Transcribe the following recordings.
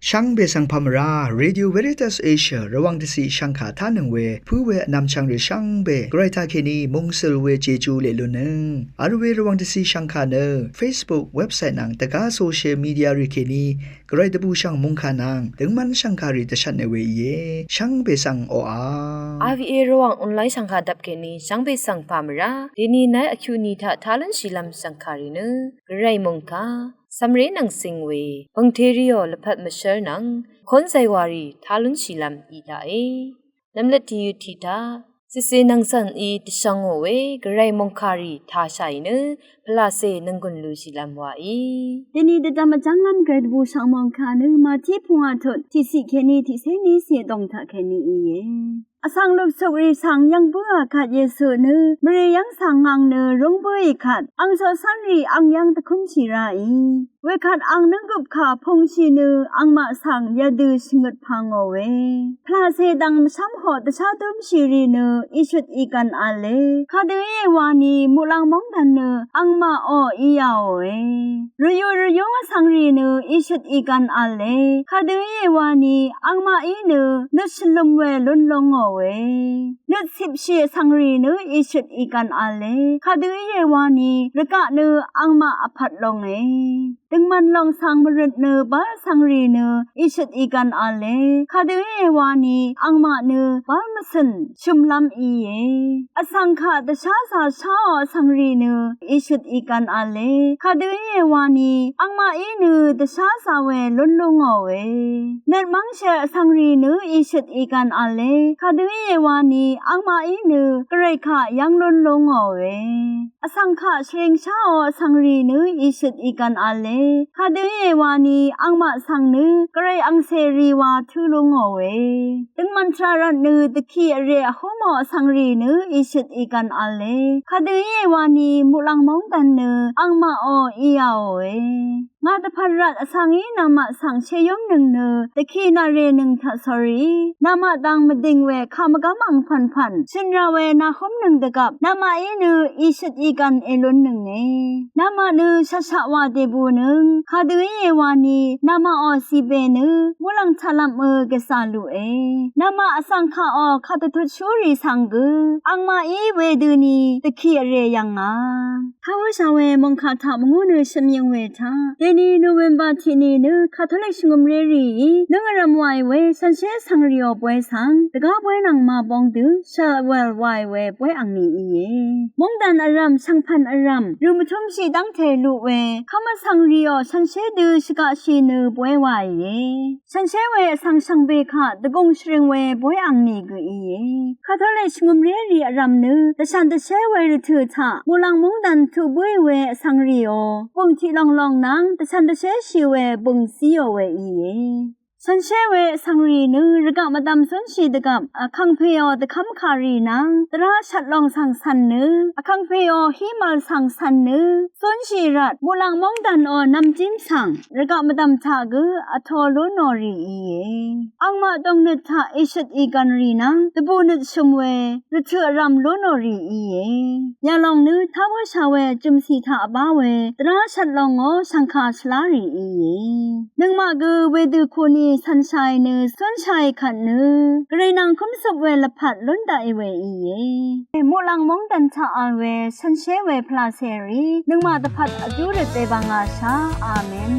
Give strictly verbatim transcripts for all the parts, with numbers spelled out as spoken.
Shvngbe svng pà mvrá, Radio Veritas Asia Rvwàng dvciq shvngkà tánøng we pǿ we vnvmchvng rì shvngbe Gvray taqkèní mungsøl we Jeju leq lunnøng vl we Rvwàng dvciq shvngkà nø Facebook, website nvng dvgá social media rì kèní Gvray dvbùshv̀ng mungkà nvng døngmv́n shv̀ngkàrì dvshvtne we íe. Shvngbe svng oqà. RVA Rvwàng online shv̀ngkà dvp kèní shvngbe svng pà mvrá. Dèní naí vkyuqni taq tá lúnshìlv́m shv̀ngkàrì nø Gvray mungkà cv̀mré nvng cing we pø̀ngterìò lvpat mvshv́r nvng kónzay warì tá lúnshìlv́m í taqe. Nvmløt tìyøt tiq taq cìcè nvng cv̀n í dvshvngò we Gvray mungkàrì tāshàì nø pvlacè nvnggùn lushìlv́m waí. Dèní dvdvm vjv́nglv́m Gvray dvbùshv̀ng mungkà nø Mati pungwà tut tiqciq kèní tiqcé níciq vdòng taqkèní íe. Vsvng luksukrì svng yv́ng bǿà kvt Yesu nø mvrì yv́ng svng ngvng nø rúng bǿì kvt ang coqcv́nrì ang yv́ng dvkúmshì ráì. Wekvt ang nǿnggup kà pungshì nø angmaq svng yadø shvngøt pà ngò we. Pvlacè dvng mvshv́mhoq dvshá dúmshì rì nø ìshøt ìgv̀n v̄le. Kadø íe wani muqlang móngdàn nø angmaqò í yàòe. Rvyú rvyúng vsvng rì nø ìshøt ìgv̀n v̄le. Kadø íe wani angmaqí nø nøt shvløm we lún lú ngòe. Nøt cipshì vsvng rì nø ìshøt ìgv̀n v̄le. Kadø íe wani rvgaq nø angmaq vpvt lúnge. Døngman lòng svng mvrøt nø bál vsvng rì nø ìshøt ìgv̀n v̄le. Kadø íe wani angmaq nø bál mvcø̀n shø̀mlv́m íe. Vsvng kaq dvsházā sháò vsvng rì nø ìshøt ìgv̀n v̄le. Kadø íe wani angmaqí nø dvsházā we lún lú ngòe. Nøt mv́ngshè vsvng rì nø ìshøt ìgv̀n v̄le. Kadø íe wani angmaqí nø Gvray kaq yv́ng lún lú ngòe. Vsvng kaq shvring sháò vsvng rì nø ìshøt ìgv̀n v̄le. Kadø íe wani angmaq svng nø Gvray angcèrì wa tǿ lú ngòe. Døngman tvrà rvt nø dvkì vrè vhúmò vsvng rì nø ìshøt ìgv̀n v̄le. Kadø íe wani muqlang móngdàn nø angmaqò í yàòe. Ngà dvpvt rvt vsvng í namaq svng sheyúmnøng nø dvkì nvrènøng taq sórí namaq dang mvding we kà mvgv́m ang pv̀npv̀n shø̀n rà we nàhúmnøng dvgvp namaqí nø ìshøt ìgv̀n èlúnnønge. Namaq nø shaqshaq wa dèbùnøng. Kadø íe wani namaqò cìbè nø muqlàng taqlvpmø gvzà luqe. Namaq vsvng kaqò kàdvtutshúrì svng gø angmaqí wedøni dvkì vrè yv̀ngà. Kawø̄shà we mòngkà taq mvngú nø shøpmyøng we taq dèni November tiq ni nø Katolik shvngømré rìí nǿng vrv̄m wàì we shànshér vsvng rìò bwe svng dvgá bwe nvng màbong dø shvwèl wàì we bwe angni íe. Móngdàn vrv̀m, shvngpv̀n vrv̀m, rø̀ mvtúmshì dv́ngte luq we kv́m vsvng rìò shànshér dø shvgaqshì nø bwe wàìe. Shànshér we vsvng shvngbe kaq dvgùng shvrøng we bwe angni gø íe. Katolik shvngømré rì vrv̀m nø dvshàn dvshér we rvtø̀ taq muqlàng móngdàn tuq bǿì we vsvng rìò bø̀ng tiq lòng lòng nvng dvshàn dvshér shì we bø̀ng zíò we íe. Shànshér we vsvng rì nø rvgaq mvdv̀m zúnshì dvgvp vkàngpèò dvkv́m kàrì nvng dvrá shvt lòng svng cv̀n nø vkàngpèò hí mv̀l svng cv̀n nø zúnshì rvt muqlàng móngdànò nv̀mjím svng rvgaq mvdv̀m taq gø vtō lú nò rì íe. Angmaq dòngnøt taq ìshøt ìgv̀n rì nvng dvbù nøt shø̀m we rvtø̀ vrv̀m lú nò rì íe. Yalòng nø tá bǿshà we jø̀mcì taq vbá we dvrá shvt lòngó shv̀ngkà shvlá rì íe. Nøngmaq gø wedø kuni cv̀nshàì nø cúnshàì kvt nø Gvray nvng kúmcøp we lvpat lún daqì we íe. Muqlàng móngdàn taq vl we shànshér we pvlacèrì nøngmaq dvpvt vjú røt dèbà ngàshà. Amen.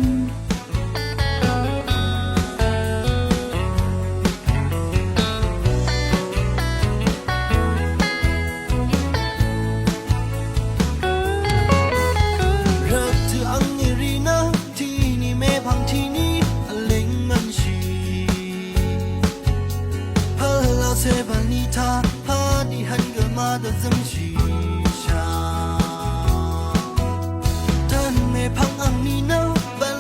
Rvtø̀ angni rì nø tìni mèpv̀ng tìni vlíng mvnshì. Pvlacè bv̀nlì taq pàdì hv̀n gø màdvzøngshìshà. Dv̀n mèpv̀ng angni nø bv̀n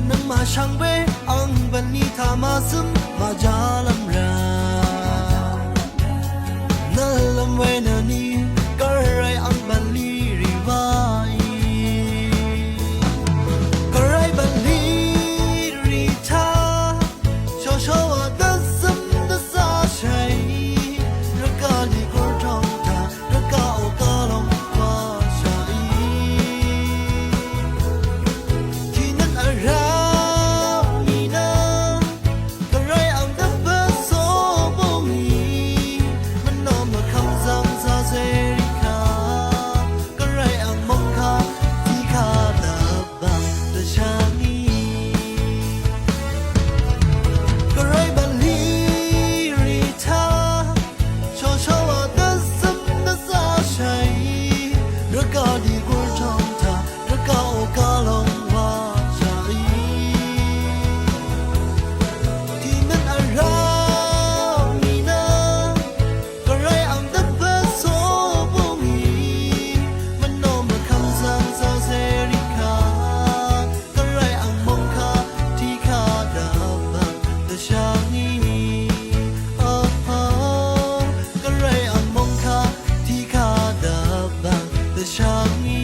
Nøngmaq shvngbe ang bv̀nlì taq màzøm màjálv́m rá. Nvlv́m we nø ni gvray ang bv̀nlì rì wàí. Gvray bv̀nlì rì taq shòshòwà dvzøm dvzá shàí. Rvgaq dì gurtòng taq rvgaq ò gvlòng wà shàí. Tiqnøt vrá mì nø gvray ang dvpvt só bǿngì. Mvnò mvkvm zvng zazerì kà gvray ang mòngkà tiqkà dvbvng dvshvngì. Gvray bv̀nlì rì taq shòshòwà dvzøm dvzá shàí. Rvgaq dì gurtòng taq rvgaq ò gvlòng wà shàí. Tiqnøt vrá mì nø gvray ang dvpvt só bǿngì. Mvnò mvkvm zvng zazerì kà gvray ang mòngkà tiqkà dvbvng dvshvngì. Gvray ang mòngkà tiqkà dvbvng dvshvngì.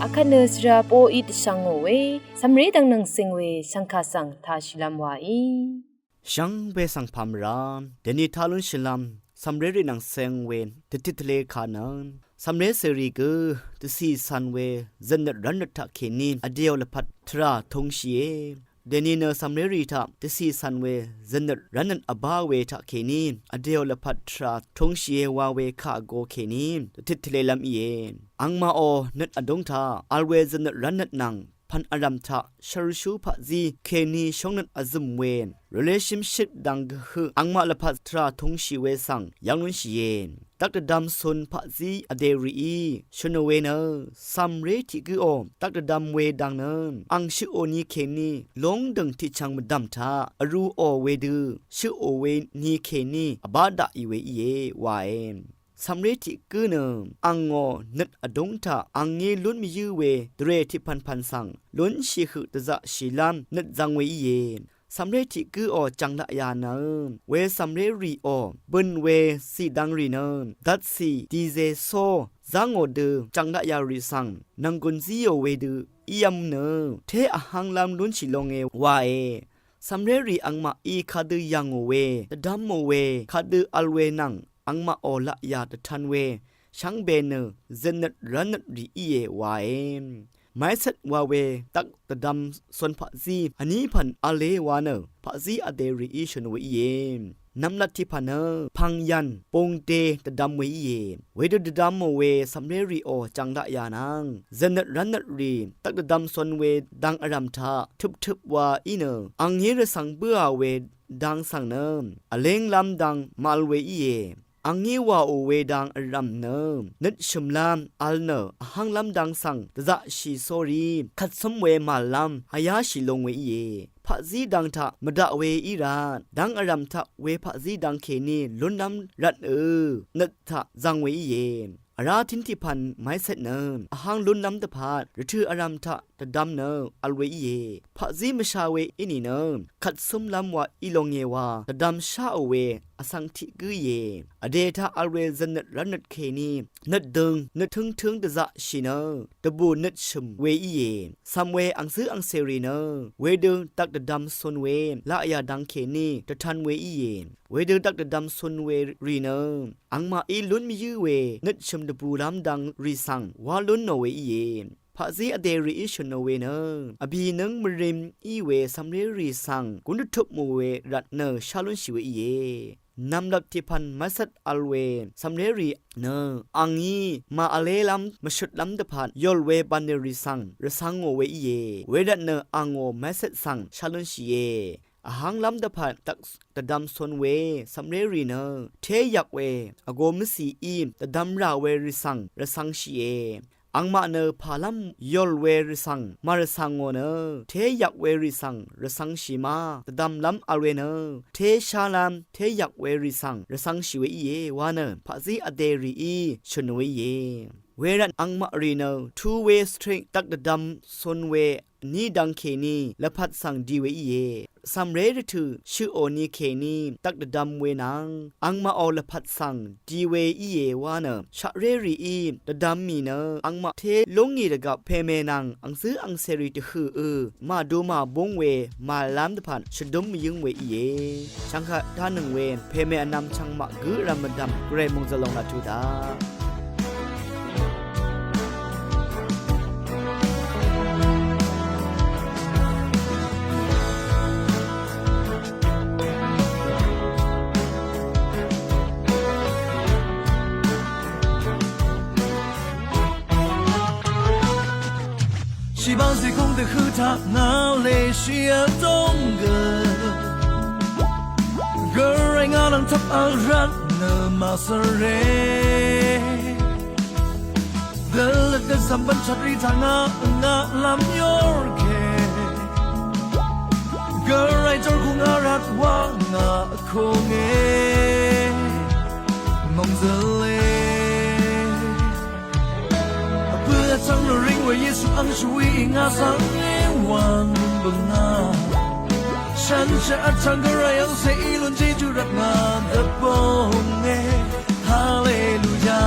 Akvt nø svra poqí dvshvngò we cv̀mré dvngnøng cing we shv̀ngkà svng tashìlv́m wàí. Shvngbe svng pà mvrá dèni tá lúnshìlv́m cv̀mré rì nvng cing we dvtit tvlē kà nø cv̀mré cèrì gø dvcì cv̀n we zøtnøt rv́nnøt taqkèní vdèò lvpat tvrà tūngshìe. Dèni nø cv̀mré rì taq dvcì cv̀n we zøtnøt rv́nnøt vbá we taqkèní vdèò lvpat tvrà tūngshìe wa we kà vgō kèní dvtit tvlēlv́m íe. Angmaqò nøt vdúng taq vl we zøtnøt rv́nnøt nvng pv̀n vrv̀m taq shvrshú paqzí kèní shóngnøt vzø̀m we relationship dang gvhøq angmaq lvpat tvrà tūngshì we svng yv́ng lúnshìe. Dvk dvdvm cun paqzí vdè rìí shø̀nò we nø cv̀mré tiq gǿò dvk dvdvm we dang nø ang shøqò ni kèní lóngdø̀ng tiqchv̀ng mvdv̀m taq vrūò wedø shøqò we ni kèní vbá daqì we íe wae. Cv̀mré tiq gǿ nø angò nøt vdúng taq angí lún mvyǿ we dvrè tiqpv̀npv̀n svng lúnshì høq dvzaqshìlv́m nøt zvng we íe. Cv̀mré tiq gǿò jv̀ng laqyà nø we cv̀mré rìò bø̀n we cìdvng rì nø dvtcì dìzè só zv́ngò dø jv̀ng laqyà rì svng nv̀nggùn zíò wedø ívm nø té vhv́nglv́m lúnshì longe wae. Cv̀mré rì angmaqí kadø yv̀ngò we dvdv́mò we kadø vl we nvng angmaqò laqyà dvtv̄n we shvngbe nø zøtnøt rv́nnøt rì íe wae. Mv́ícvt wa we dvk dvdvm cun paqzí vní pv̀n v̄le wa nø paqzí vdè rìí shø̀n we íe. Nvmlat tiqpv̀n nø pv̀ngyv̀n bungde dvdvm we íe. Wedø dvdvmò we cv̀mré rìò jv̀ng laqyà nvng zøtnøt rv́nnøt rì dvk dvdvm cun we dang vrv̀m taq tøptøp wa í nø angí rvcv̀ng bǿà we dang svng nø vlénglv́m dang màvl we íe. Angí wàò we dang vrv̀m nø nøt shø̀mlv́m vl nø vhv́nglv́m dang svng dvzaqshì sórí kvtsǿm we màvllv́m vyáshì long we íe. Paqzí dang taq mvdaq we í rvt dang vrv̀m taq we paqzí dang kèní lúnlv́m rvtnø nøt taq zvng we íe. Vrá tín tiqpv̀n mv́ícvt nø vhv́ng lúnlv́m dvpvt rvtø̀ vrv̀m taq dvdvm nø vl we íe. Paqzí mvsha we í nìnø kvtsǿmlv́m wa í longe wa dvdvm sháò we vsvng tiq gǿ íe. Vdè taq vl we zøtnøt rv́nnøt kèní nøt døng nøt tǿngtǿng dvzaqshì nø dvbù nøt shø̀m we íe. Cv̀m we angcǿ angcèrì nø wedø dvk dvdvm cun we laqyà dang kèní dvtv̄n we íe. Wedø dvk dvdvm cun we rì nø angmaqí lún mvyǿ we nøt shø̀m dvbùlv́m dang rì svng wá lúnnò we íe. Paqzí vdè rìí shø̀nò we nø vbì nǿng mvrim í we cv̀mré rì svng gún dvtupmò we rvt nø shá lúnshì we íe. Nv̀mlvp tiqpv̀n mv́cvt vl we cv̀mré rì nø angí màvlélv́m mvshøtlv́m dvpvt yòl we bv̀nlì rì svng rvcv̄ngò we íe. Wervtnø angò mv́cvt svng shá lúnshìe. Vhv́nglv́m dvpvt dvk dvdvm cun we cv̀mré rì nø té yvk we vgō mvcìí dvdvm rà we rì svng rvcv̄ngshìe. angmaq nø pàlv́m yòl we rvcv̀ng màrvcv̀ngò nø, téyvk we rì svng rvcv̄ngshì ma, dvdvmlv́m vl we nø, téshálv́m téyvk we rì svng rvcv̄ngshì we íe wa nø, paqzí vdè rìí shø̀n we íe. Wervt angmaq rì nø two way street dvk dvdvm cun we vní dvng kèní lvpat svng di we íe. Cv̀mré rvtø̀ shøqò ni kèní dvk dvdvm we nvng angmaqò lvpat svng di we íe wa nø, shaqré rìí dvdvm mì nø angmaq té lúngì dvgvp pème nvng angzǿ angcèrì dvhø̀ ø màdu màbúng we màlv́m dvpvt shvdúm mvyǿng we íe. Shvngkvt dánøng we pème vnvm chvngmaq gǿ vrv̄m mvdv̀m gvray mòngzv̀l lòng laq tuq daq. Shìbáng zìkúng dvhø taq ngà lèshì vdóng gø. Gvray ngà nvng tvp vrvt nø màsvre. Dvløt dvzv̀m bv́n chvtrì taq ngà ngà lv́m yórke. Gvray jórkung vrvt wa ngà vkónge. Mòngzø̀le. Vpø̄ vtvng nò ring we Yesu ang shvwi ngà svng e wvng bvngà. Shànshér vtvng Gvray angcè í lún Jejú rvt ngà dvbónge. Haleluya.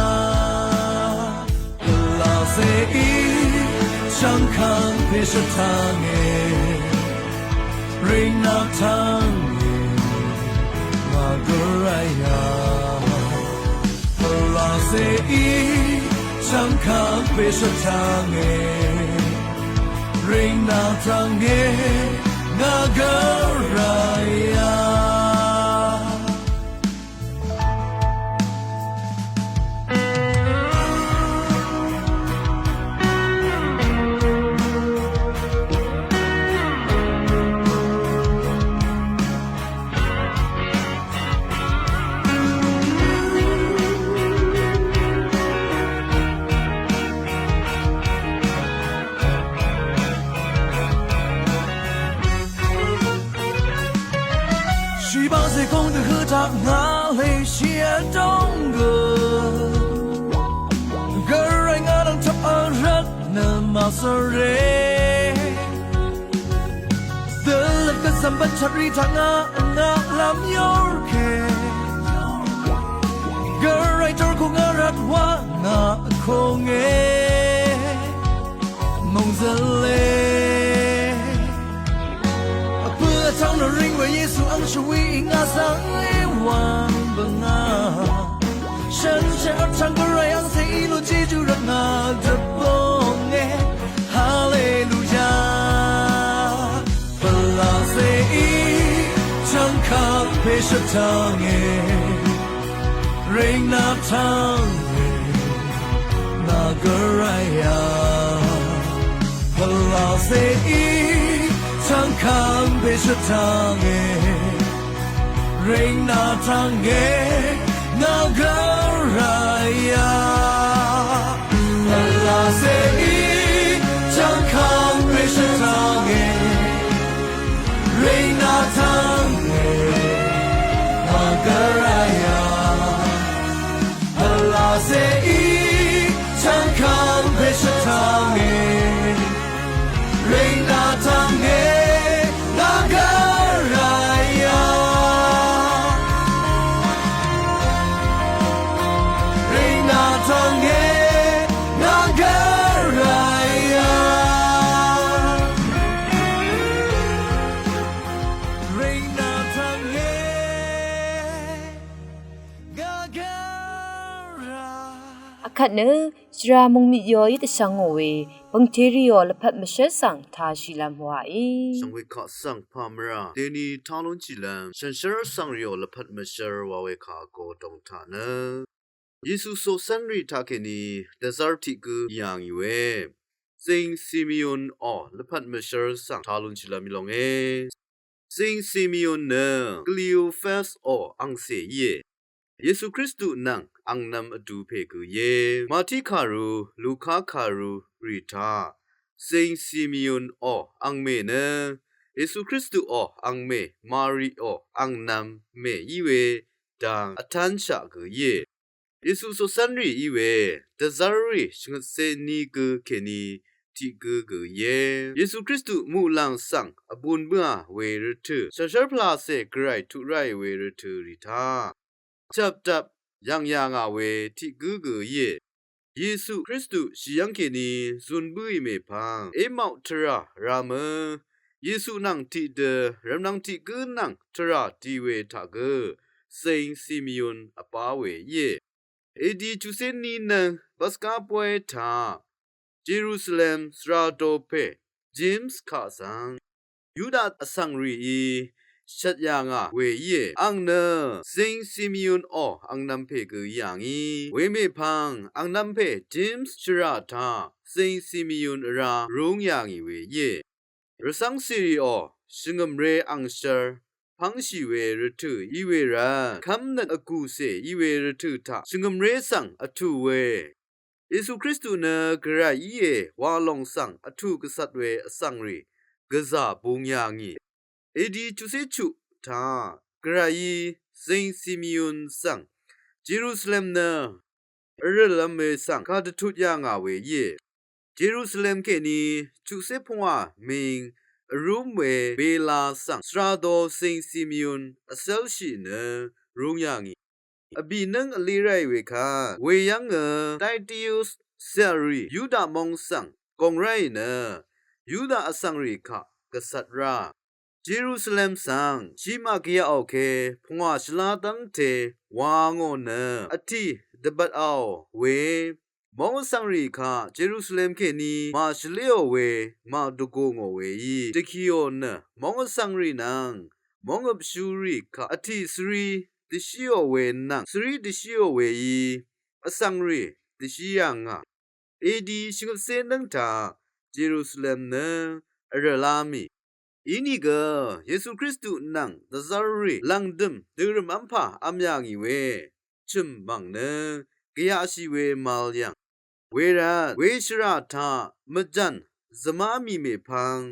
Pvlacè í chv̀ngkv̀ng pè shvtànge. Ring nà tvnge. Ngà Gvray a. Pvlacè í chv̀ngkv̀ng pè shvtànge. Ring nà tvnge ngà Gvray a. Shìbá zègóng dvhø taq ngà lèshì vdóng gø. Gvray ngà nvng tvp vrvt nø màsvre. Dvlvt gvzv̀m bv́n chvtrì taq ngà ngà lv́m yórke. Gvray jórkung vrvt wa ngà vkónge. Mòngzø̀le. Vpø̄ vtvng nò ring we Yesu ang shvwi ngà svng e wvng bvngà. Shànshér vtvng Gvray angcè í lún Jejú rvt ngà dvbónge. Haleluya. Pvlacè í chv̀ngkv̀ng pè shvtànge. Ring nà tvnge ngà Gvray a. Pvlacè í chv̀ngkv̀ng pè shvtànge. Ring nà tvnge ngà Gvray a. Pvlacè í chv̀ngkv̀ng pè shvtànge. Ring nà tvnge ngà Gvray a. Pvlacè í chv̀ngkv̀ng pè shvtànge. Ring nà tvnge ngà Gvray a. Ring nà tvnge ngà Gvray a. Ring nà tvnge ngà Gvray. Akvt nø shvra mungmit yoí dvshvngò we bø̀ngtèrìò lvpat mvshv́l svng tāshìlv́m wàí. Shvngwekaq svng pà mvrà deni talúnshìlv́m shànshér vsvng rìò lvpat mvshv́l wa we kà vgo dòng taq nø Yesu coqcv́nrì taqkèní dvzv́r tiq gø yà ngì we Zing Simeon ò lvpat mvshv́l svng talúnshìlv́m í longe. Zing Simeon nø Kliofas ò angcè íe. Yesu Kristu nvng angnv̄m vdu pè gø íe. Mati kàru, Luka kàru rì taq Zing Simeon ò angmè nø Yesu Kristu ò angmè Mari ò angnv̄m mè í we dang vtánshaq gø íe. Yesu coqcv́nrì í we dvzv́rrì shvngøtcé ní gø kèní tiq gǿ gø íe. Yesu Kristu muqlàng svng vbūn bǿà we rvtø̀, shànshv́r pvlacè gvray tuq ráì we rvtø̀ rì taq chvpdvp yv̀ng yà ngà we tiq gǿ gø íe. Yesu Kristu shì yv́ng kèní zun bǿì mèpvng Emau tvrà rá mø Yesu nvng tiqdø rvmnvng tiq gǿ nvng tvrà di we taq gø Zing Simeon vbá we íe. A D chuqcé ní nøng Paska bóy taq Jerusalem svra do pè James kaq svng Yuda vsvng rìí shvt yà ngà we íe. Ang nø Zing Simeon ò angnv̄m pè gø í yà ngì. We mèpvng angnv̄m pè James shvrà taq Zing Simeon vrá rúng yà ngì we íe. Rvcv́ng cìrì ò shvngø̀mré angshv́r pv́ngshì we rvtø̀ í we rvt kv́mnøt vgùcè í we rvtø̀ taq shvngø̀mré svng vtù we Yesu Kristu nø gvray íe wa lòng svng vtù gvcvt we vsvng rì gvzà bung yà ngì. A D chuqcé chuq taq gvrayí Zing Simeon svng Jerusalem nø vrø̀lv̄m we svng kàdvtut yà ngà we íe. Jerusalem kèní chuqcé pvngwà ming vrúm we Bela svng svra do Zing Simeon vzv́lshì nø rúng yà ngì. Vbì nǿng vlí ráì we kvt we yv́ngø Titius cèlrì Yuda móng svng gòng ráì nø Yuda vsvng rì kaq gvcvt rá Jerusalem svng shima gvyaqò ke pvngwà shvlá dv́ngte wa ngò nø vtì dvbvt aò we móng vsvng rì kaq Jerusalem kèní màshvléò we màdvgù ngò weí dvkìò nø móng vsvng rì nvng móngøpshú rì kaq vtì svrí dvshíò we nvng svrí dvshíò weí vsvng rì dvshí yà ngà. A D shvngøtcé nǿng taq Jerusalem nø vrø̀lá mì. Inìgø Yesu Kristu nvng dvzv́rrì lv̀ngdø̀m dø̀rø̀m v́mpà v̄m yà ngì we chø̀m mv̀ng nø gvyaqshì we màvl yv̀ng. Wervt we shvrà taq mvjv̀n zvmá mì mèpvng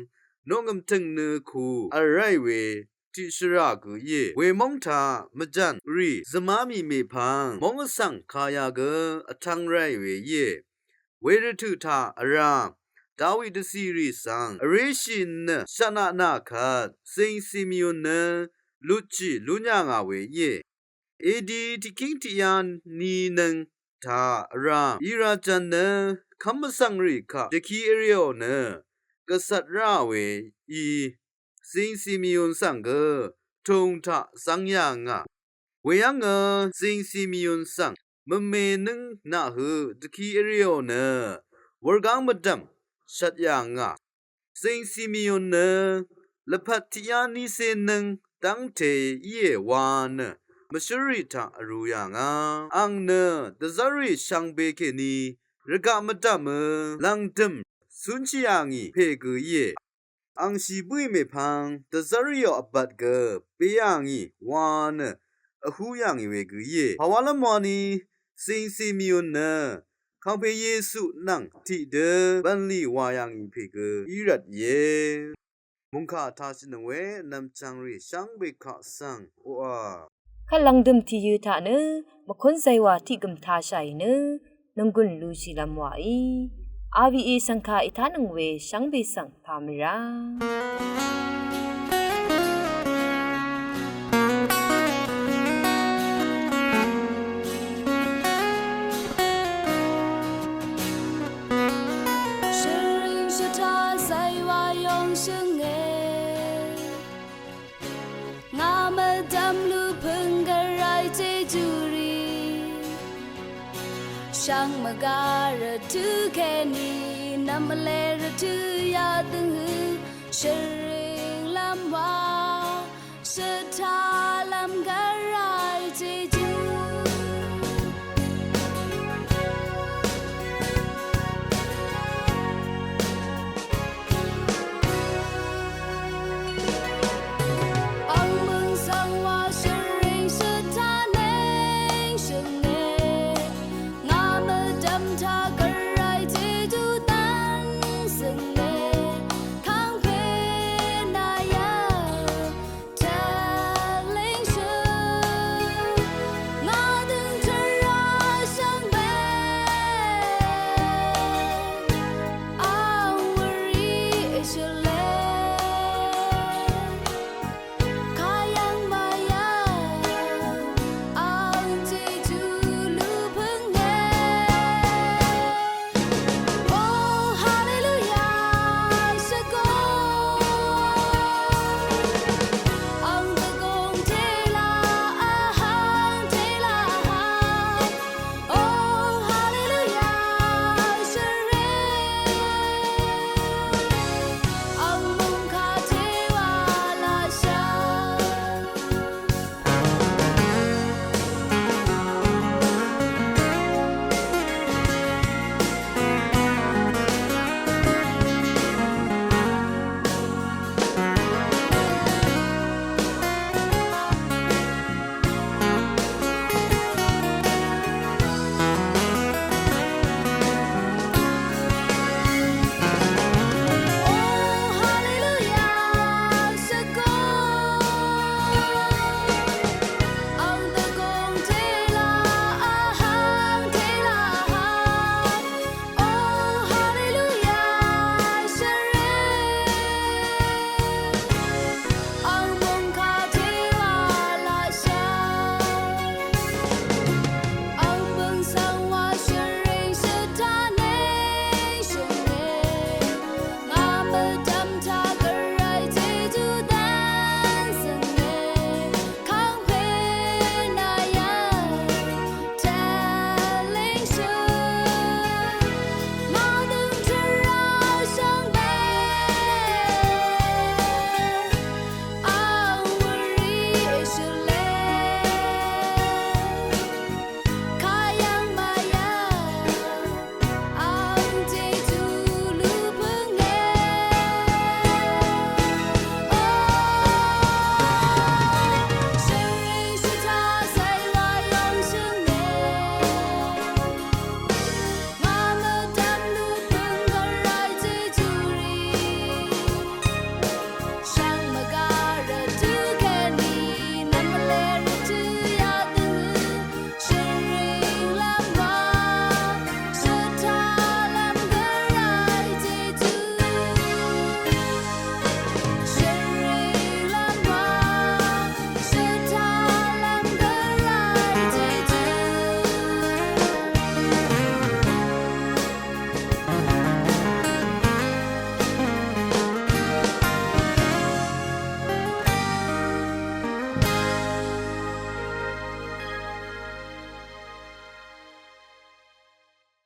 noqngø̀m tø̀ng nø ku vl ráì we tiq shvrà gø íe. We móng taq mvjv̀n rì zvmá mì mèpvng móng vsvng kà yà gø vtv́ng ráì we íe. We rvtø̀ taq vrá Dawi dvcìrì svng vréshì nø shvtnaq nà kvt Zing Simeon nø lutshì lún yà ngà we íe. A D tiqkíng tiqyá ní nøng taq vrá Irajv̄n nø kv́m vsvng rì kaq dvki vrìò nø gvcvt ráà we í Zing Simeon svng gø tùng taq zv́ng yà ngà. Weyv́ngø Zing Simeon svng mvme nǿng naqhøq dvki vrìò nø wurgáng mvdv̀m shvt yà ngà. Zing Simeon nø lvpat tiqyá nícé nǿng dv́ngte íe wa nø mvshǿrrì taq vrū yà ngà. Ang nø dvzv́rrì shvngbe kèní rvgaq mvdv̀mø lv̀ngdø̀m cúnshì yà ngì pè gø íe. Ang shì bǿì mèpvng dvzv́rrìò vbat gø beyà ngì wa nø vhú yà ngì we gø íe. Pàwálv́m wani Zing Simeon nø kàngpè Yesu nvng tiqdø bv̀nlì wà yà ngì pè gø í rvt íe. Mòngkà tashìnøng we vnvm chv̀ngrì shvngbe kaq svng oqà. Kvt lv̀ngdø̀m tìyø̄ taq nø mvkún zaywà tiq gø̀m tashàì nø nònggùn lushìlv́m wàí. R V A shv̀ngkà ètánøng we shvngbe svng pà mvrá. Shvring shvtá zaywà yong shvngē. Ngà mvdv̀m lupø̀ng gvray jejú rì. Shvngmvgá rvtø̀ kèní nvmvle rvtø̀ yadøng hø shvringlv́m wa shvtálv́m gvray jejú